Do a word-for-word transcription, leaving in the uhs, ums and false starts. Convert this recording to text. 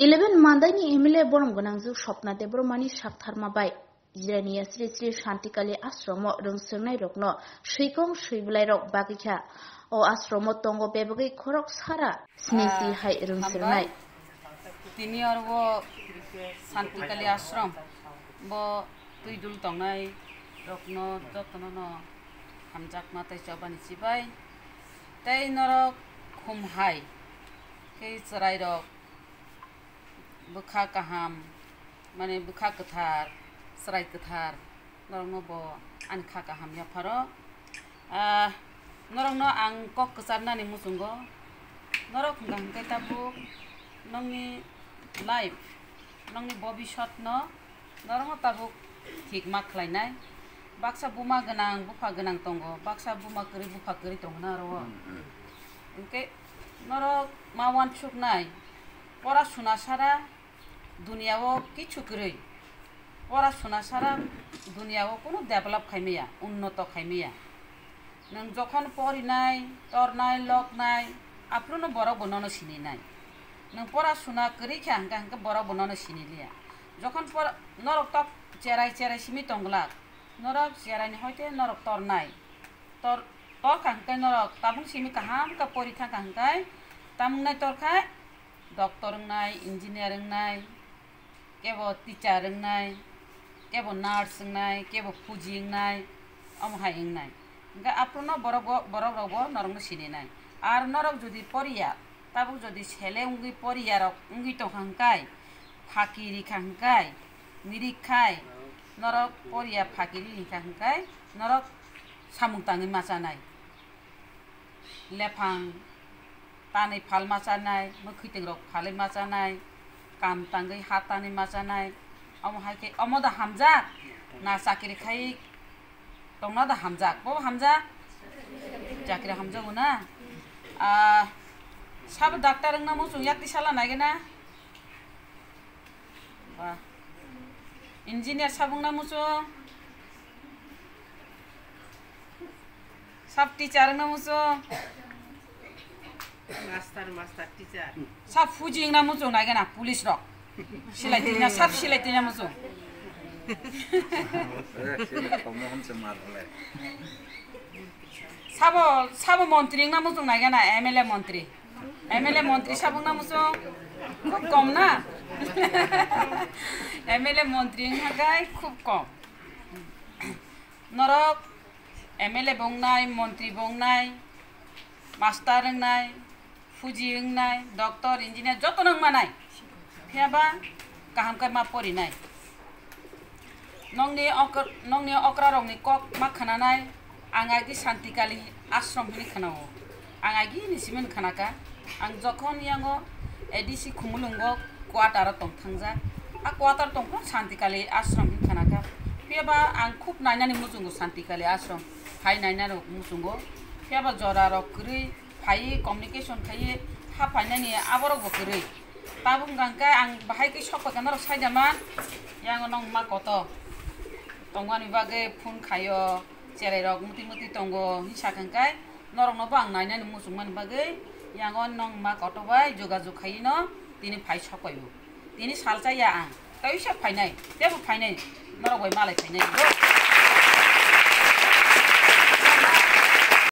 Eleven Mandaini M L A borom gwnangju Swapna Debbarmani saktharma bai Jirania Sri Sri Shantikali Ashromo rwngswrwngnairokno swikong swibwlairok bagwi kha. O ashromo tongo bebagwi khorok sara sni si Ah, hai rwngswrwngnai. Hambai. Tini oro bo Shantikali Ashram bo twidul tongnai rokno jotono no hamjakma tei chobani chibai. Tei norok khum hai khe chwrairok bwkha kaham, mane bwkha kwthar, chwrai kwthar, norokno bo ani kha kaham yapharo. Ah, norokno ang kok kwcharnani muchungo, norok hwnkha hwnkhe tabuk nokni life, nokni bobisotno norokno tabuk thik ma khlainai. Baksa buma gwnang, bupha gwnang tongo, baksa buma kwrwi, bupha kwrwi tongo na oro. Hmm, hmm. Hwnkhe norok ma uansuknai, pora suna sara duniya o kichu kwrwi. Pora suna sara duniya o kunu develop khai maya, unnoto khai maya. Nwng jokhon porinai, tornai, loknai, aphuru no borok bo nono sininai. Nwng pora suna kwrwi kha hwnkhe, hwnkhe borok bo nono siniliya. Jokhon por-, norok tok cherai cherai simi tongglak, norok cherai ni hoite norok tornai. Tor-, torkha hwnkhe norok tabuk simi kaham khe pori thangkha hwnkhe, tamung nai torkha, doctor wngnai, engineer wngnai, kebo teacher wngnai, kebo nurse wngnai, kebo fuji wngnai, omo hai wngnai. Hwnkhe aphuru no borok bo, borok rok bo norok no sininai. Ar norok jodi poriya, tabuk jodi sele wngwi poriya rok wngwi tongkha hwnkhe, phaki rikha hwnkhe, mirik khai, norok poriya phaki ri hwnkha hwnkhe, norok samung tangwi ma chanai. Lephang tanwi phal ma chanai, mwkhwtwng rok phalwi ma chanai, kam tangwi ha tanwi ma chanai, omo hai khe omo da hamjak, na chakri khai tongna da hamjak, bo hamjak, chakri hamjago na. Ah, sabo doctor wngna muchung yak tisala nai gana. Ba. Engineer sabo wngna muchung. Sab teacher wngna muchung. Master, master, teacher. Sab fuji wngna muchung nai gana police rok. Silai twi na, sab silai twi na muchung. Sabo, sabo montri wngna muchung nai gana, M L A montri. M L A montri sabo wngna muchung khub kom na. M L A montri wngna gai khub kom. Norok M L A bo wngnai, montri bo wngnai, master wngnai, fuji wngnai, doctor, engineer jotono wngmanai. Phiyaba kaham khe ma porinai. Nokni okr-, nokni okrarokni kok ma khwnanai, ang agi Shantikali ashram hwnwi khwnao. Ang agini simi khwnakha. Ang jokhon yango A D C Khumulwngo quarter o tong thangjak. A quarter tongkha Shantikali ashram hwnwi khwnakha. Phiyaba ang khub nainani muchungo Shantikali ashram. Phai nainani muchungo. Phiyaba jorarok kwrwi phaiwi communication khaiwi ha phainani aborok bo kwrwi. Tabuk hwnkha hwnkhe ang bahai khe sok paikha norok saida man. Yango nong ma koto tongmani bagwi phone khaio, cherai rok muti muti tongo hinwi sakha hwnkhe norokno bo ang nainani muchungmani bagwi yango nong ma koto bai jogajog khaino tini phai sok paio. Tini salsa ya ang, tei wisa phainai, tebo phainai, norok bai malai phainai.